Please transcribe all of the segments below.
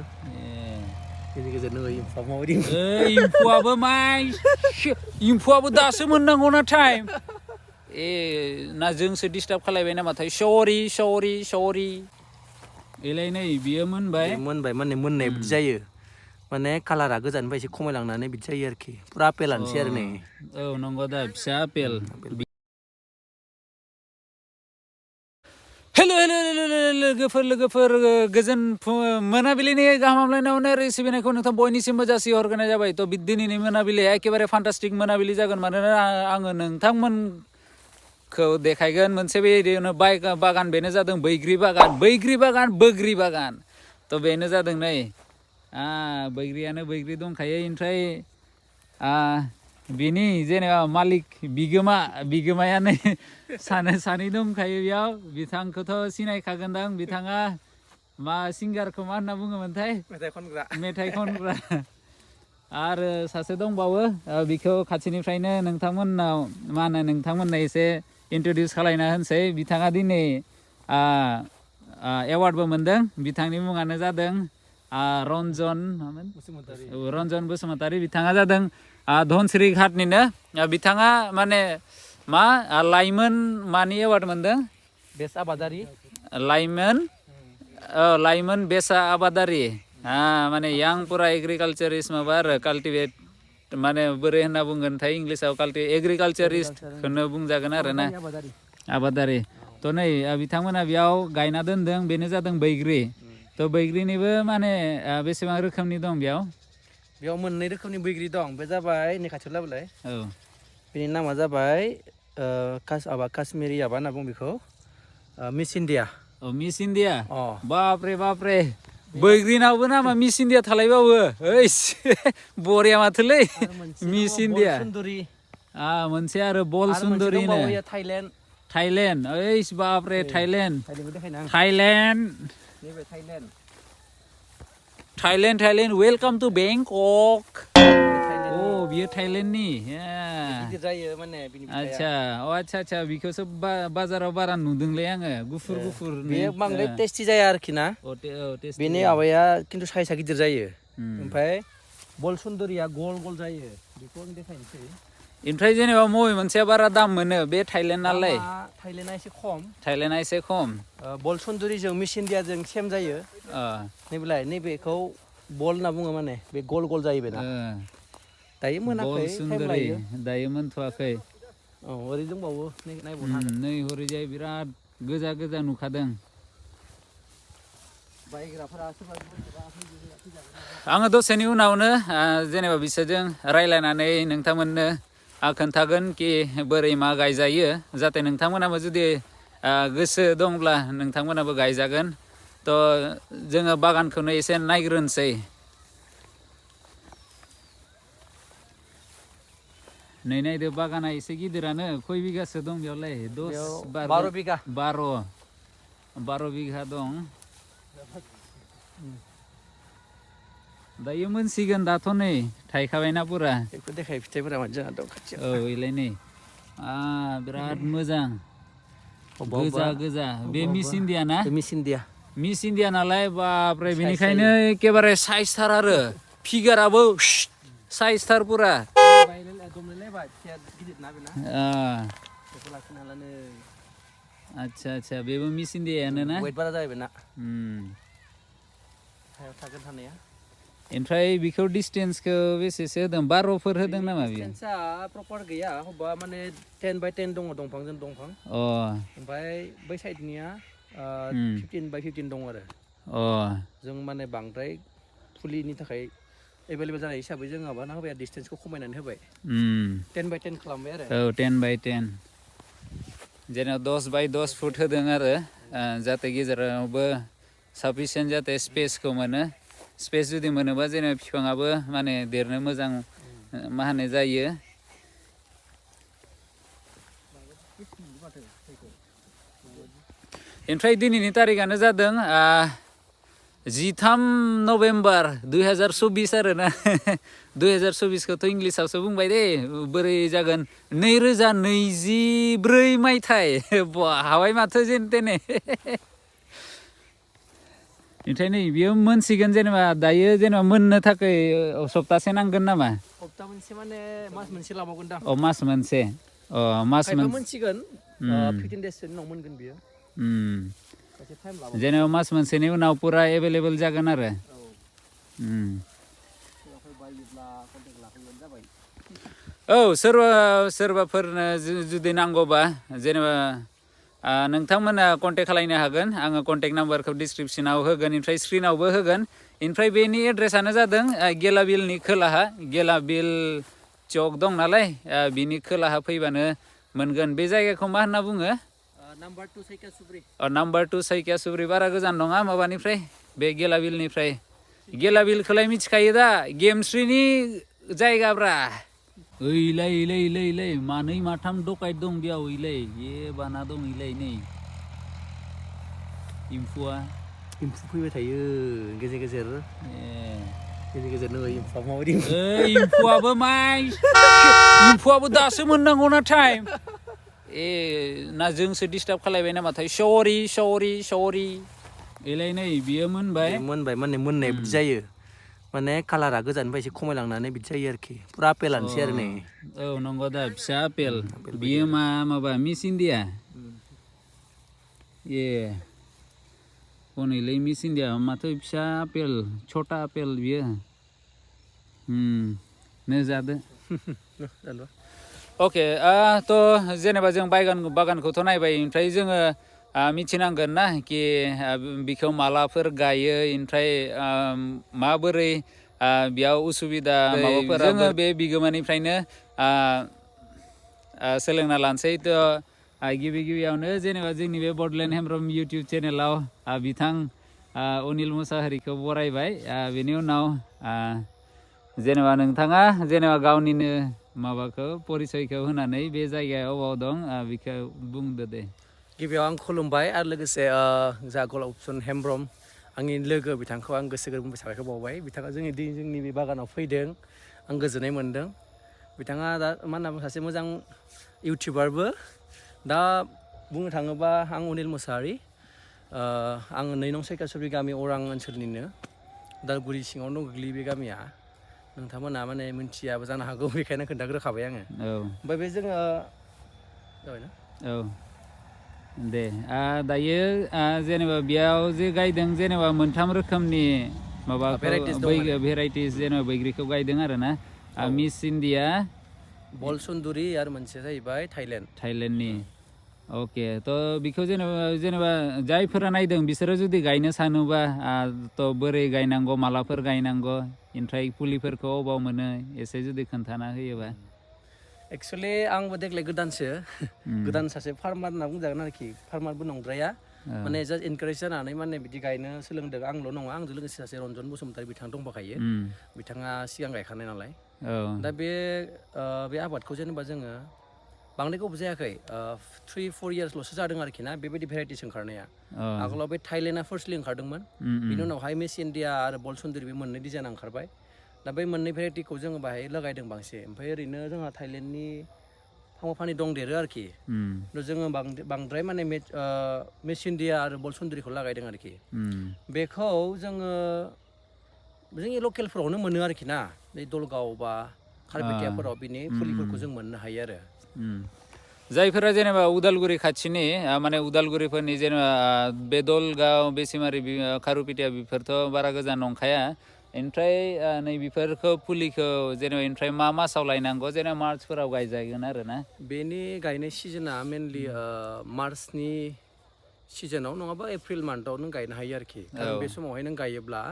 बेनि गेजेरजों एम्फौआ माबायदि एम्फौआबो एम्फौआबो दासो मोननांगौ नाथाय ना जोंसो डिस्टार्ब खालायबाय नामाथाय सरि एलाय नै बियो मोनबाय माने मोननाय बिदि जायो माने कालारा गोजाननिफ्राय एसे खमायलांनानै बिदि जायो आरोखि पुरा आपेलानोसै आरो नै औ नंगौ दा फिसा आपेल हेल' लोगोफोर गोजोन मोनाबिलिनि गाहाम हामलायनायावनो आरो सिबिनायखौ नोंथां बयनिसिमबो जासिहरग्रोनाय जाबाय थ' दिनैनि मोनाबिलिया एखेबारे फान्टास्टिक मोनाबिलि जागोन मानोना आङो नोंथांमोनखौ देखायगोन मोनसे बेनो बागान बेनो जादों बैग्रि बागान थ' बेनो जादों नै बैग्रियानो बैग्रि दंखायो ओमफ्राय बिनि जेनेबा मालिक बिगोमायानो सानै दंखायो बेयाव बिथांखौथ' सिनायखागोनदां बिथाङा मा सिंगारखौ मा होनना बुङोमोनथाय मेथाइ खनग्रा आरो सासे दंबावो बिखौ खाथिनिफ्रायनो नोंथांमोननो एसे इन्ट्रडिउस खालायना होनसै बिथाङा दिनै एवार्डबो मोनदों बिथांनि मुङानो जादों रन्जन बसुमतारी बिथाङा जादों धनस्री घाटनिनो बिथाङा माने लाइमोन मानि एवार्ड मोनदों बेस्ट आबादारि लाइमोन बेस्ट आबादारि माने यां पुरा एग्रिकालचारिस्ट माबा आरो काल्टिभेट माने बोरै होनना बुंगोनथाय इंलिसाव एग्रिकालचारिस्टखौनो बुंजागोन आरो ना आबादारि थ' नै बिथांमोना बेयाव गायना दोनदों बेनो जादों बैग्रि थ' बैग्रिनिबो माने बेसेबां रोखोमनि दं बेयाव मोननै रोखोमनि बैग्रि दं बे जाबाय नै खाथियाव लाबोलाय औ बेनि नामा जाबाय काश्मिरि आबा होनना बुङो बेखौ मिस इण्डिया बापरे बैग्रिनावबो नामा मिस इण्डिया थालायबावो बरिया माथोलै मिस इण्डिया मोनसे आरो बल सुन्दरिनो थाइलेण्ड बापरे थाइलेण्ड वेलकाम टु बेंकक बियो थाइलेण्डनि आच्छा बेखौसो बाजाराव बारा नुदोंलै आङो गुफुर बांद्राय टेस्टि जाया आरोखि ना बेनि माबाया खिन्थु साइजआ गिदिर जायो ओमफ्राय बल सुन्दरिया गल जायो बेखौ आं देखायनोसै ओमफ्राय जेनेबा बबे मोनसेया बारा दाम मोनो बे थाइलेण्डनालाय थाइलेण्डआ एसे खम बल सुन्दरिजों मिस इण्डियाजों सेम जायो नैबेखौ बल होनना बुङो माने बे गल जायो बेना दायो मोनाखै दायो मोनथ'वाखै ओरै दंबावो नै हरैजाय बिराद गोजा नुखादों आङो दसेनि उनावनो जेनेबा बिसोरजों रायज्लायनानै नोंथांमोननो खोन्थागोन कि बोरै मा गायजायो जाहाथे नोंथांमोनाबो जुदि गोसो दंब्ला नोंथांमोनाबो गायजागोन थ' जोङो बागानखौनो एसे नायग्रोनोसै नै नायदो बागाना एसे गिदिरानो खय बिगासो दं बेयावलाय 12 बिगा 12 बिगा दं दायो मोनसिगोन दाथ' नै थायखाबायना पुरा बेखौ देखाय फिथाइफोरा मादि जाना दं खाथियाव इलाय नै बिराद मोजां गोजा बे मिस इण्डिया ना मिस इण्डिया नालाय बापरे बेनिखायनो एखेबारे साइजथार आरो फिगाराबो साइजथार पुरा आच्छा बेबो मिस इण्डियायानो ना बारा जाबाय बेना ओमफ्राय बेखौ डिसटेन्सखौ बेसेसो होदों 12 होदों नामा बेयो डिसटेन्सआ प्रपार गैया अबा माने 10 बाय 10 दङ दंफांजों दंफां ओमफ्राय बै साइडनिया 15 बाय 15 दं आरो जों माने बांद्राय फुलिनि थाखाय एभेलेबल जानाय हिसाबै जों माबाना होबाय डिसटेन्सखौ खमायनानै होबाय 10 बाय 10 खालामबाय आरो 10 बाय 10 जेनेबा 10 बाय 10 फुट होदों आरो जाहाथे गेजेरावबो साफिसियेन्ट जाहाथे स्पेसखौ मोनो स्पेस जुदि मोनोबा जेनेबा बिफाङाबो माने देरनो मोजां मा होनो जायो ओमफ्राय दिनैनि तारिखआनो जादों 13 नभेम्बर 2024 आरो ना 2024खौथ' इंलिसावसो बुंबाय दे बोरै जागोन 2024 मायथाइ हाबाय माथो जेन तेने ओमफ्राय नै बियो मोनसिगोन जेनेबा दायो जेनेबा मोननो थाखाय सप्तासे नांगोन नामा? सप्ता मोनसे माने मास मोनसे लाबावगोन दां। अ मास मोनसे मास खायफा मोनसे मोनसिगोन 15 डेससोनि उनाव मोनगोन बियो एसे टाइम लाबावगोन। जेनेबा मास मोनसेनि उनाव पुरा एभेलेबल जागोन आरो बायोब्ला कन्टेक्ट लाफैबानो जाबाय। औ सोरबाफोरनो जुदि नांगौबा जेनेबा नोंथांमोना कन्टेक्ट खालामनो हागोन। आङो कन्टेक्ट नाम्बारखौ डिसक्रिपसनाव होगोन ओमफ्राय स्क्रिनावबो होगोन। ओमफ्राय बेनि एड्रेसानो जादों गेलाबिलनि खोलाहा गेलाबिल चक दं नालाय बिनि खोलाहा फैबानो मोनगोन। बे जायगाखौ मा होनना बुङो? नाम्बार 2 सैकासुब्रि। नाम्बार 2 सैकासुब्रि बारा गोजान नङा माबानिफ्राय बे गेलाबिलनिफ्राय। गेलाबिलखौलाय मिथिखायो दा गेमस्रिनि जायगाब्रा। ओइलाय मानै माथाम डकाइट दं बेयाव ओइलाय ए बाना दं ओइलाय नै एम्फु फैबाय थायो गेजेर गेजेर नै एम्फौआ माबायदि एम्फौआबो दासो मोननांगौ ना टाइम ना जोंसो डिस्टार्ब खालायबाय नामाथाय सरि एलाय नै बियो मोनबाय माने मोननाय बिदि जायो माने कालारा गोजाननिफ्राय एसे खमायलांनानै बिदि जायो आरोखि पुरा आपेलानोसै आरो नै औ नंगौ दा फिसा आपेल बियो माबा मिस इण्डिया हनैलै मिस इण्डिया माथो फिसा आपेल छोटा आपेल बियो नो जादो अके थ' जेनेबा जों बागानखौथ' नायबाय ओमफ्राय जोङो मिथिनांगोन ना कि बिखौ मालाफोर गायो ओमफ्राय माबोरै बेयाव उसुबिदा माबाफोर जोङो बे बिगोमानिफ्रायनो सोलोंना लानोसै। थ' गिबियावनो जेनेबा जोंनि बे बडलेण्ड हेमब्रम इउटुब चेनेलाव बिथां अनिल मुसाहारिखौ बरायबाय। बेनि उनाव जेनेबा नोंथाङा जेनेबा गावनिनो माबाखौ परिचयखौ होनानै बे जायगायाव अबाव दं बेखौ बुंदो दे। गिबियाव आं खुलुमबाय आरो लोगोसे जा गलाबचरन हेमब्रम आंनि लोगो बिथांखौ आं गोसो गोरबोनिफ्राय साबायखर बावबाय। बिथाङा जोंनि बे बागानाव फैदों आं गोजोननाय मोन्दों। बिथाङा दा मा होनना बुङो सासे मोजां इउटुबारबो। दा बुंनो थाङोबा आं अनिल मुसाहारि आं 2 नं सैकासुब्रि गामि अरां ओनसोलनिनो उदालगुरि सिङावनो गोग्लैयो बे गामिया। नोंथांमोना माने मिथियाबो जानो हागौ बेखायनो खोन्थाग्रोखाबाय आङो। ओमफ्राय बे जोङो जाबायना दे दायो जेनेबा बेयाव जे गायदों जेनेबा मोनथाम रोखोमनि माबाखौ भेराइटिस जेनेबा बैग्रिखौ गायदों आरो ना मिस इण्डिया बलसुन्दुरि आरो मोनसेया जाहैबाय थाइलेण्डनि अके थ' बेखौ जेनेबा जायफोरा नायदों बिसोरो जुदि गायनो सानोबा थ' बोरै गायनांगौ मालाफोर गायनांगौ ओमफ्राय फुलिफोरखौ अबाव मोनो एसे जुदि खोन्थाना होयोबा। एक्सुवेलि आंबो देग्लाय गोदान सासे फार्मार होनना बुंजागोन आरोखि फार्मारबो नंद्राया माने जास्ट इनकारेज जानानै माने बिदि गायनो सोलोंदों। आंल' नङा आंजों लोगोसे सासे रन्जन बसुमतारी बिथां दंफाखायो बिथाङा सिगां गायखानाय नालाय। दा बे आबादखौ जेनेबा जोङो बांद्राय गोबाव जायाखै 3-4 इयार्सल'सो जादों आरोखि ना बेबायदि भेराइटिस ओंखारनाया। आगोलाव बे थाइलेण्डआ फार्स्टलि ओंखारदोंमोन बिनि उनावहाय मिस इण्डिया आरो बलसुन्दुरि बे मोननै डिजाइन ओंखारबाय। दा बै मोननै भेराइटिखौ जोङो बाहाय लगायदों बांसिन। ओमफ्राय ओरैनो जोंहा थाइलेण्डनि फांफा दंदेरो आरोखि जोङो बांद्राय माने मिस इण्डिया आरो बलसुन्दुरिखौ लागायदों आरोखि। बेखौ जोङो जोंनि लकेलफोरावनो मोनो आरोखि ना बे दलगाव बा खारपेटियाफोराव बिनि फुलिफोरखौ जों मोननो हायो आरो। जायफोरा जेनेबा उदालगुरि खाथिनि माने उदालगुरिफोरनि जेनेबा बे दलगाव बेसिमारि खारुपेटिया बेफोरथ' बारा गोजान नंखाया। ओमफ्राय नैबेफोरखौ फुलिखौ जेनेबा ओमफ्राय मा मासाव लायनांगौ जेनेबा मार्चफोराव गायजागोन आरो ना? बेनि गायनाय सिजोना मेनलि मार्चनि सिजोनाव नङाबा एप्रिल मान्थआव नों गायनो हायो आरोखि। खारन बे समावहाय नों गायोब्ला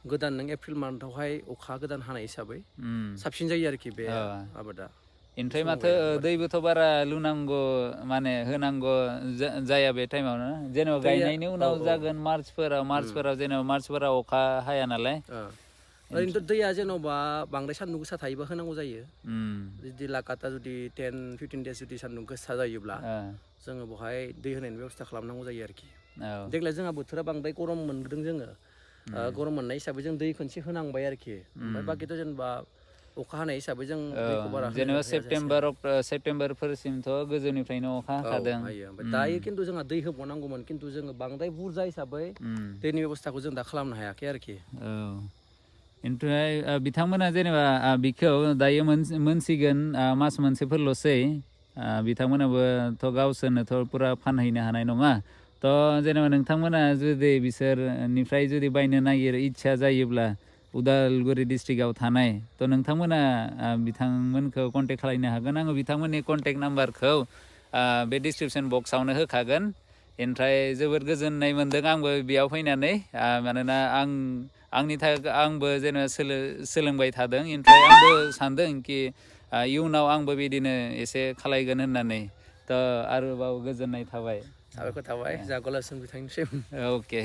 गोदान नों एप्रिल मान्थआवहाय अखा गोदान हानाय हिसाबै साबसिन जायो आरोखि बे आबादा। ओमफ्राय माथो दैबोथ' बारा लुनांगौ माने होनांगौ जाया बे टाइमावनो जेनेबा गायनायनि उनाव जागोन मार्चफोराव जेनेबा मार्चफोराव अखा हाया नालाय। ओरैनोथ' दैया जेन'बा बांद्राय सान्दुं गोसा थायोबा होनांगौ जायो। जुदि लागातार जुदि 10-15 देस जुदि सान्दुं गोसा जायोब्ला जोङो बेवहाय दै होनायनि बेब'स्था खालामनांगौ जायो आरोखि। देग्लाय जोंहा बोथोरा बांद्राय गरम मोनदों जोङो गरम मोननाय हिसाबै जों दै खनसे होनांबाय आरोखि। ओमफ्राय बाखिथ' जेनेबा अखा हानाय हिसाबै जों दैखौ बारा जेनेबा सेप्तेम्बरफोरसिमथ' गोजौनिफ्रायनो अखा हाखादों दायो खिन्थु जोंहा दै होबावनांगौमोन खिन्थु जोङो बांद्राय बुरजा हिसाबै दैनि बेबस्थाखौ जों दा खालामनो हायाखै आरोखि ओमफ्राय बिथांमोना जेनेबा बिखौ दायो मोनसिगोन मास मोनसेफोरल'सै बिथांमोनाबोथ' गावसोरनोथ' पुरा फानहैनो हानाय नङा थ' जेनेबा नोंथांमोना जुदि बिसोरनिफ्राय जुदि बायनो नागिरो इच्छा जायोब्ला उदालगुरि डिस्ट्रिक्टआव थानाय थ' नोंथांमोना बिथांमोनखौ कन्टेक्ट खालामनो हागोन आङो बिथांमोननि कन्टेक्ट नाम्बारखौ बे डिसक्रिपसन बक्सआवनो होखागोन ओमफ्राय जोबोद गोजोननाय मोन्दों आंबो बेयाव फैनानै मानोना आंनि थाखाय आंबो जेनेबा सोलोंबाय थादों ओमफ्राय आंबो सानदों कि इयुनाव आंबो बिदिनो एसे खालायगोन होननानै थ' आरोबाव गोजोननाय थाबाय साबायखर थाबाय जागलायसों बिथांनिसिम अके